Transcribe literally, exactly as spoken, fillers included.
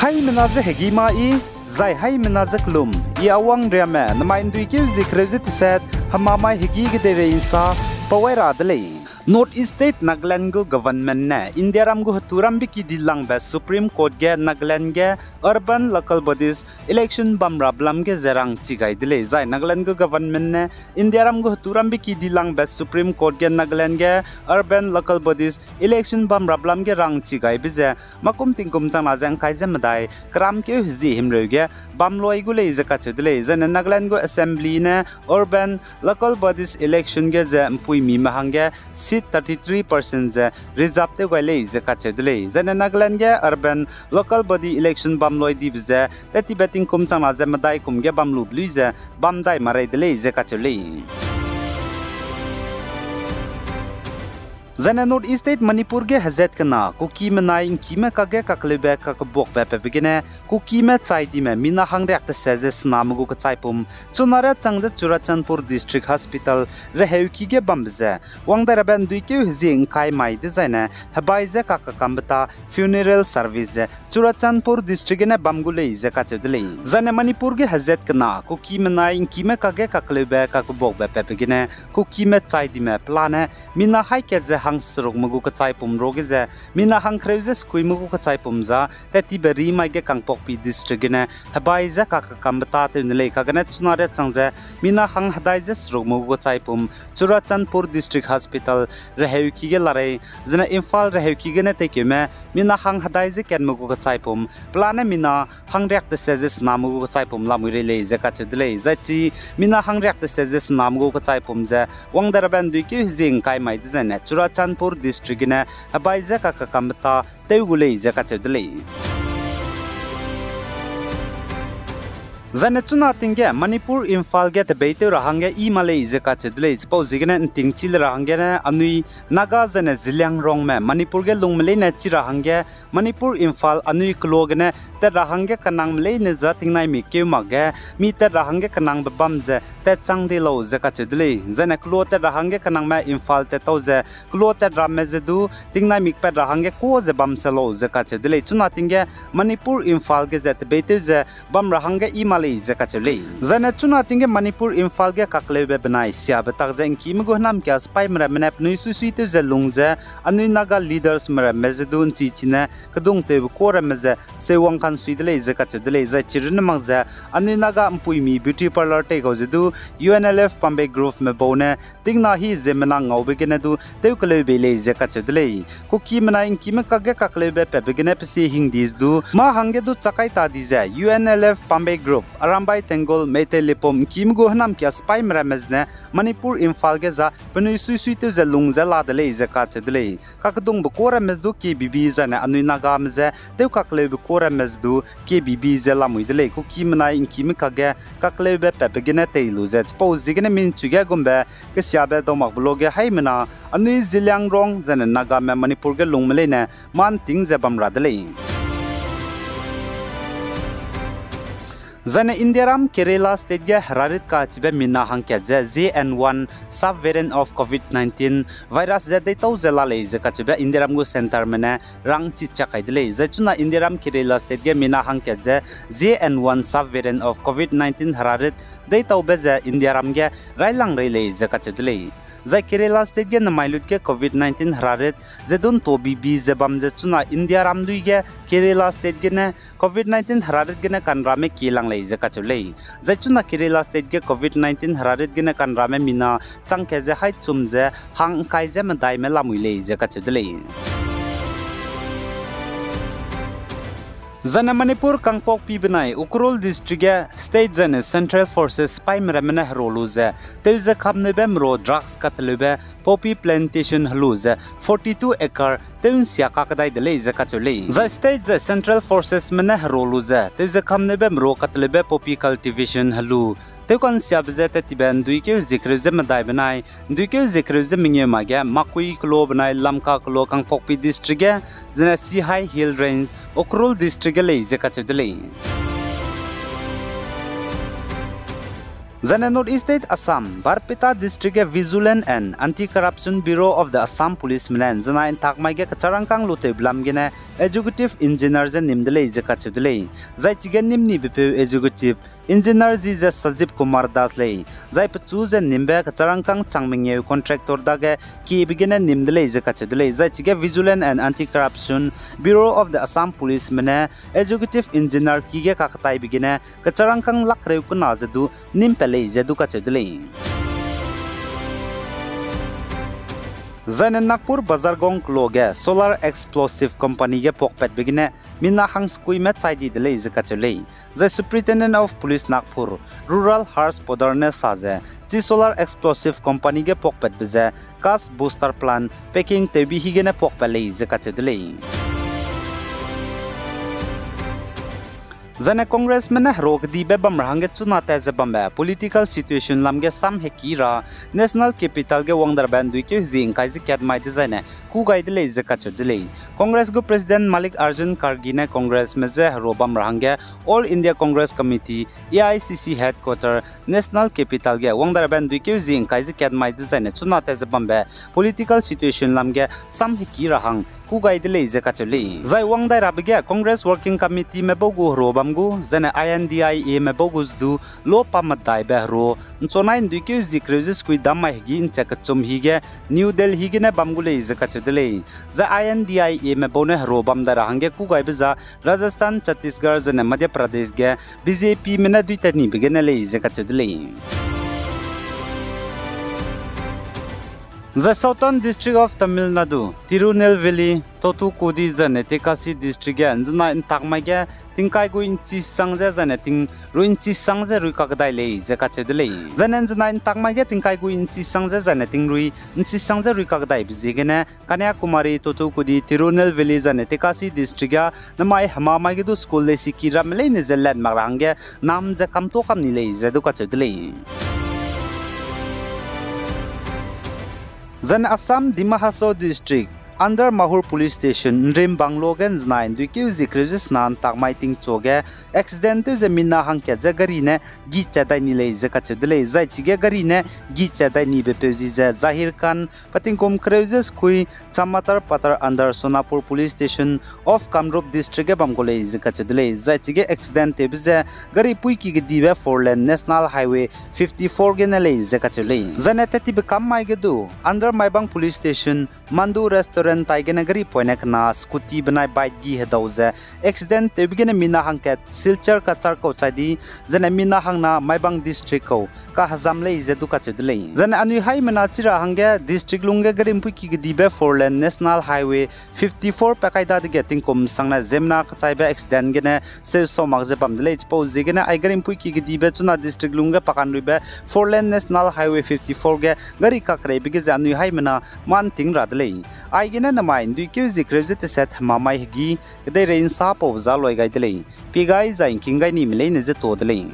Haimena ze hegî ma i, zai haimena ze kelum, i Awang Riame, nemai ’nduikeu zie kereu ze tesat, hemamai hegî kedeirei ’nsa, pawai ra de lei. North East State Nagaland gu government ne Indiaram gu heturambe ki dilangbe Supreme Court ge Nagaland ge urban local bodies election bam ra belam ge ze rangchi gai de lei. Zai Nagaland gu government ne Indiaram gu heturambe ki dilangbe Supreme Court ge Nagaland ge urban local bodies election bam ra belam ge rangchi gaibe ze makum tingkum changna ze ’ngkai ze medai keramkeu hezie himreu ge bam loi gu lei ze kacheu de lei. Zaine Nagaland gu assembly ne urban local bodies election ge ze ’mpuimime hangge seat thirty-three percent ze reserve tew gai lei ze kacheu de lei. Zaine Nagaland ge urban local body election bam loi dibe ze tettibe tingkum changna ze medai kum ge bam lube lui ze bam dai marei de lei ze kacheu lei. Zaine North East State Manipur ge hezat kena Kuki menai ’ngkime kakge kakleube kakebuakbe patbe gene Kukime chai dime mina hangriak tese ze sename gu kechaipum chuna riâ chang ze Churachandpur District Hospital reheuki ge bambe ze wang dai rabe ’nduikeu hezie ’ngkai mai dezaine hebai ze kakakambe ta funeral service ze Churachandpur District gene bam gu lei ze kacheu de lei. Zaine Manipur ge hezat kena Kuki menai ’ngkime kakge kakleube kakebuakbe patbe gene Kukime chai dime pelane mina haî kat ze hangserukme gu kechaipum ruage ze mina hangkereu ze sekuime gu kechaipum za tettibe rimai ge Kangpokpi District gene hebai ze kakakambe ta tew ne lei. Kagene chuna riâ chang ze mina hanghedai ze serukme gu kechaipum Churachandpur District Hospital reheuki ge larei, zene Imphal reheuki gene teikeume mina hanghedai ze katme gu kechaipum pelane mina hangriak tese ze sename gu kechaipum lamui rei lei ze kacheu de lei. Zai chi mina hangriak tese ze sename gu kechaipum ze wang dai rabe ’nduikeu hezie ’ngkai mai dezaine Churachandpur District gene hebai ze kakakambe ta tew gu lei ze kacheu de lei. Zaine chuna ting ge Manipur Imphal ge tebeitew ra hangge i ma lei ze kacheu de lei. Chipau ziegene ’ntingchi le ra hanggene anui Naga zaine Zeliangrongme Manipur ge lungme leine chi ra hangge Manipur Imphal anui keloa gene tat ra hangge kenangme leine za tingnaimik keu makge mi tat ra hangge kenangbe bam ze tatchang di lau ze kacheu de lei. Zaine keloa tat ra hangge kenangme Imphal tat tau ze keloa tat ramme ze du tingnaimik pat ra hangge kuâ ze bam se lau ze kacheu de lei. Chuna ting ge Manipur Imphal ge ze tebeitew ze bam ra hangge i ma lei ze kacheu lei. Zaine chuna ting ge Manipur Imphal ge kakleube benai siabe tak ze ’ngkime gu hênamkia sipaime ramme ne penui suisuitew ze lung ze anui Naga leadersme ramme ze du ’nchichine kedungtewbe kuâ ramme ze seuwang kansui de lei ze kacheu de lei. Zai chirunne mak ze anui Naga ’mpuimi beauty parlour tei kau ze du U N L F Pambei groupme bau ne tingna hi ziemmena ngaube gene du tewkeleu bei lei ze kacheu de lei. Kuki menai ’ngkime kakge kakleube patbe gene pe sie hingdi ze du mâ hangge du chakai ta di ze U N L F Pambei group, Arambai Tenggol, Meitei Leepum ’ngkime gu hênamkia sipaime ramme zene Manipur Imphal ge za penui suisuitew ze lung ze la de lei ze kacheu de lei. Kakedungbe kuâ ramme ze du K B B zaine anui Nagame ze tewkakleube kuâ ramme ze du K B B ze lamui de lei. Kuki menai ’ngkime kakge kakleube patbe gene tei lu ze chipau ziegene minchu ge gumbe kesiabe dau makbe luage haimena anui Zeliangrong zaine Nagame Manipur ge lungme leine mâ ’nting ze bam ra de lei. Zaine Indiaram Kerala state ge herarit kachibe mina hangkat ze J N one subvariant of COVID nineteen virus ze deitau ze la lei ze kacheube Indiaram gu centreme ne rangchi chak kai de lei. Zai chuna Indiaram Kerala state ge mina hangkat ze J N one subvariant of COVID nineteen herarit deitaube ze Indiaram ge railang rei lei ze kacheu de lei. Zai Kerala state ge nemai lut ge COVID nineteen herarit ze du ’ntobibi ze bam ze chuna Indiaram dui ge Kerala state gene COVID nineteen herarit gene kanrame kielang lei ze kacheu lei. Zai chuna Kerala state ge COVID nineteen herarit gene kanrame mina changkat ze haî chum ze hang ’ngkai ze medaime lamui lei ze kacheu de lei. Zaine Manipur Kangpokpi benai Ukhrul district ge state zaine central forces sipaime ramme ne hero lu ze tew ze kamneube mero drugs kateleube poppy plantation helu ze forty-two acre tew ’nsia kakdai de lei ze kacheu lei. Zai state zai central forcesme ne hero lu ze tew ze kamneube mero kateleube poppy cultivation helu tew ka'nsiabe ze tettibe ’nduikeu zie kereu ze medai benai ’nduikeu zie kereu ze mengeu mai ge Makui keloa benai Lamka keloa Kangpokpi district ge, zene Sihai Hill Range, Ukhrul district ge lei ze kacheu de lei. Zaine North East State Assam, Barpeta District ge Vigilance and Anti-Corruption Bureau of the Assam Policeme ne ’nzenai ’ntak mai ge kecharangkâng lutewbe lam gene executive engineer ze nîm de lei ze kacheu de lei. Zai chige nîm nibepeu executive engineer zi ze Sajib Kumar Das lei. Zai pechu ze nîmbe kecharangkâng chang mengeu contractor dage kiebe gene nîm de lei ze kacheu de lei. Zai chige Vigilance and Anti-Corruption Bureau of the Assam Policeme ne executive engineer ki ge kaketaibe gene kecharangkâng lak kereu kena ze du nîm pat lei ze du kacheu de lei. Zaine Nagpur Bazargaon kelo ge Solar Explosive Company ge puakpatbe gene mina hang sekuime chai di de lei ze kacheu lei. Zai Superintendent of Police Nagpur, Rural Harsh Poddar ne sa ze, chi Solar Explosive Company ge puakpatbe ze gas booster plant packing tewbi higene puakpat lei ze kacheu de lei. Zaine Congressme ne hero kedibe bam ra hangge chuna tat ze bambe political situation lam ge sam heki ra National Capital ge wang darabe ’nduikeu hezie ’ngkai ze kat mai dezaine kû gai de lei ze kacheu de lei. Congress gu President Mallikarjun Kharge ne Congressme je hero bam ra hangge All India Congress Committee, A I C C headquarter, National Capital ge wang darabe ’nduikeu hezie ’ngkai ze kat mai dezaine chuna tat ze bambe political situation lam ge sam heki ra hang kû gai de lei ze kacheu lei. Zai wang dai rabe ge Congress Working Committeeme bau gu hero bam gu, zaine I N D I Ame bau gu ze du lo pa medaibe hero ’nchonai ’nduikeu hezie kereu ze sekui dam mai hegi ’nchat kechum hige New Delhi gene bam gu lei ze kacheu de lei. Zai I N D I Ame bau ne hero bam dai ra hangge kû gaibe za Rajasthan, Chhattisgarh zaine Madhya Pradesh ge B J Pme ne duitat nibe gene lei ze kacheu de lei. Zai Southern District of Tamil Nadu, Tirunelveli, Thoothukudi zaine Tenkasi District ge ’nzenai ’ntak mai ge tingkai gu inchi sang ze zaine tingrui inchi sang ze rui kakdai lei ze kacheu de lei. Zaine ’nzenai ’ntak mai ge tingkai gu inchi sang ze zaine tingrui inchi sang ze rui kakdaibe ziegene Kanyakumari, Thoothukudi, Tirunelveli zaine Tenkasi District ge namai hema mai ge du school leisiki ramme leine ze lat mak ra hangge nam ze kamto kam ni lei ze du kacheu de lei. Zaine Assam Dima Hasao District under Mahur Police Station Nrimbanglo ge ’nzenai ’nduikeu hezie kereu ze sena ’ntak mai tingchu ge accident tew ze mina hangkat ze gari ne gichat dai ni lei ze kacheu de lei. Zai chige gari ne gichat dai nibe peu zi ze Zahir Khan, pa tingkum kereu ze sekui, Chamatar Pathar under Sonapur Police Station of Kamrup District ge bam gu lei ze kacheu de lei. Zai chige accident tewbe ze gari puiki kedibe four lane National Highway fifty-four gene lei ze kacheu lei. Zaine tattibe kam mai ge du under Maibang Police Station Mandu Restaurant tai gene gari poine kena scooty benai bike gi hedau ze accident tewbe gene mina hangkat Silchar Cachar kau chai di, zaine mina hangna Maibang District kau kahezam lei ze du kacheu de lei. Zaine anui haimena chi ra hangge district lungge gari mpuiki kedibe four lane National Highway fifty-four pa kai dadege tingkum sangne ziemmena kachaibe accident gene seu sau mak ze bam de lei. Chipau ziegene ai gari mpuiki kedibe chuna district lungge pa kanruibe four lane National Highway fifty-four ge gari kakereibe ge ze anui haimena man ting ra de lei. Aigene namai ’nduikeu hezie kereu ze teset hema mai hegi kedeirei ’nsa pau za loi gai de lei. Pie gai zai ’ngking gai nime leine ze to de lei.